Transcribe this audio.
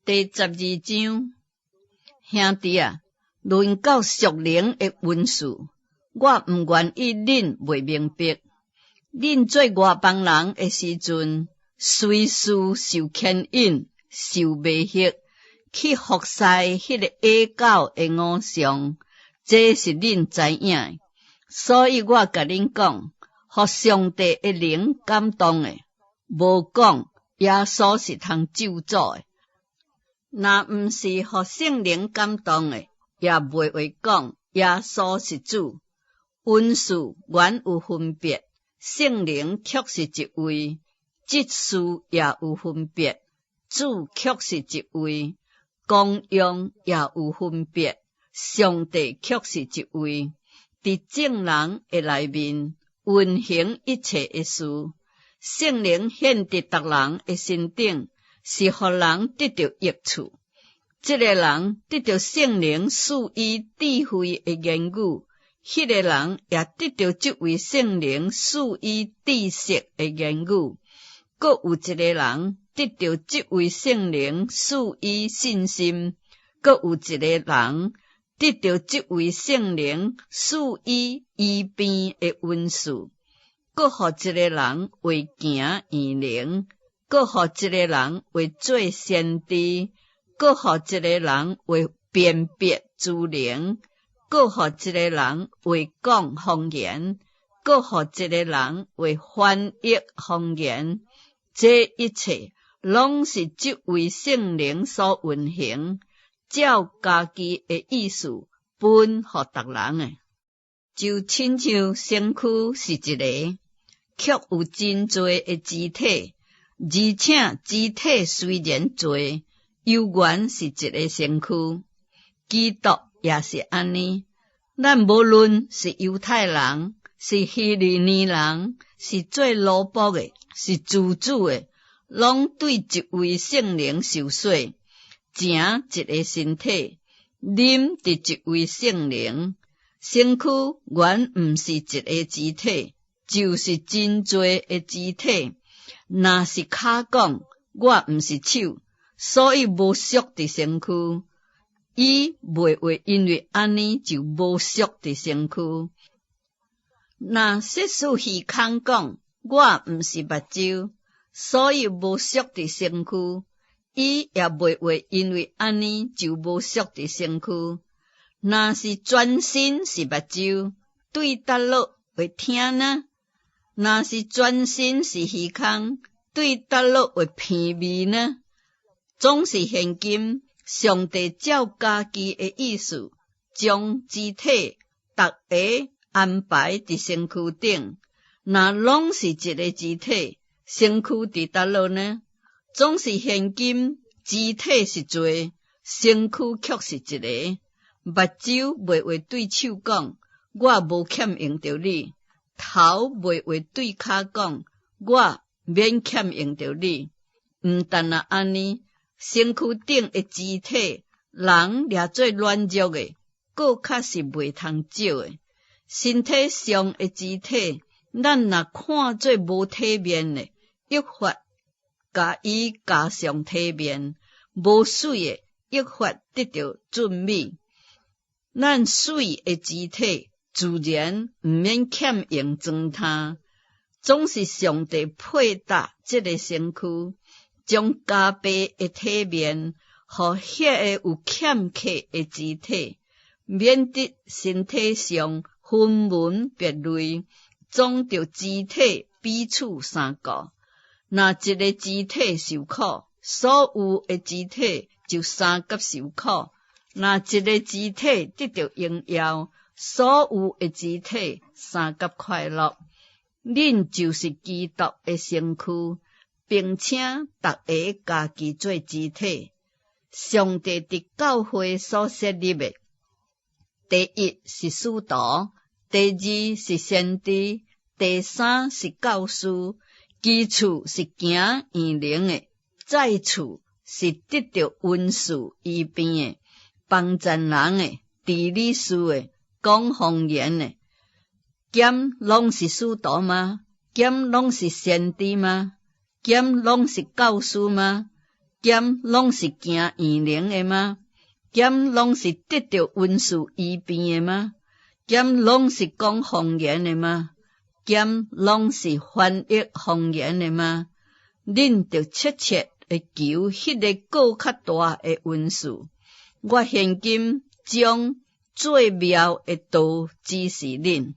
第12章，兄弟啊，論到屬靈的恩賜，我毋願意恁袂明白。恁做外邦人的時陣，隨時受牽引、受迷惑，去服侍彼个異教的偶像，這是恁知影的。所以我共恁講，予上帝的靈感動的，無講耶穌是通咒詛的；若毋是予聖靈感動的，也袂會講耶穌是主。恩賜原有分別，聖靈卻是一位；職事也有分別，主卻是一位；功用也有分別，上帝卻是一位。佇眾人的內面運行一切的事，聖靈顯佇逐人的身頂，是予人得著益處。這个人得著聖靈賜予智慧的言語，彼个人也得著這位聖靈賜予知識的言語。閣有一个人得著這位聖靈賜予信心，閣有一个人得著這位聖靈賜予醫病的恩賜，閣予一个人會行異能，閣予一个人會做先知，閣予一个人會辨別諸靈，閣予一个人會講方言，閣予一个人會翻譯方言。這一切攏是這位聖靈所運行，照家己的意思分予逐人的。就親像身軀是一个，卻有真濟的肢體，而且肢體雖然濟，猶原是一个身軀。基督也是按呢。咱無論是猶太人，是希利尼人，是做奴僕的，是自主的，攏對一位聖靈受洗，成一个身體，啉著一位聖靈。身軀原毋是一个肢體，就是真濟的肢體。若是跤講，我毋是手，所以無屬佇身軀，伊袂會因為按呢就無屬佇身軀。若說是耳孔講，我毋是目睭，所以無屬佇身軀，伊也袂會因為按呢就無屬佇身軀。若是全身是目睭，對佗落會聽呢？若是全身是耳孔，對佗落會鼻味呢？總是現今，上帝照家己的意思，將肢體逐个安排佇身軀頂。若攏是一个肢體，身軀佇佗落呢？總是現今，肢體是濟，身軀卻是一个。目睭袂會對手講，我無欠用著你；頭袂會對跤講，我免欠用著你。毋但若按呢，身軀頂的肢體，人掠做軟弱的，閣較是袂通少的。身體上的肢體，咱若看做無體面的，益發共伊加上體面；無媠的，益發得著俊美。咱媠的肢體，自然毋免欠用妝呔。總是上帝配搭這个身軀，將加倍的體面，予彼个有欠缺的肢體，免得身體上分門別類，總著肢體彼此相顧。若一个肢體受苦，所有的肢體就相佮受苦；若一个肢體得著榮耀，所有的肢體相佮快樂。恁就是基督的身軀，並且逐个家己做肢體。上帝佇教會所設立的，第一是使徒，第二是先知，第三是教師，其次是行異能的，再次是得著恩賜醫病的，幫贊人的，治理事的，講方言的。敢攏是使徒嗎？敢攏是先知嗎？敢攏是教師嗎？敢攏是行異能的嗎？敢攏是得著恩賜醫病的嗎？敢攏是講方言的嗎？敢攏是翻譯方言的嗎？恁著切切的求彼个閣較大的恩賜。我現今將最妙的道指示恁。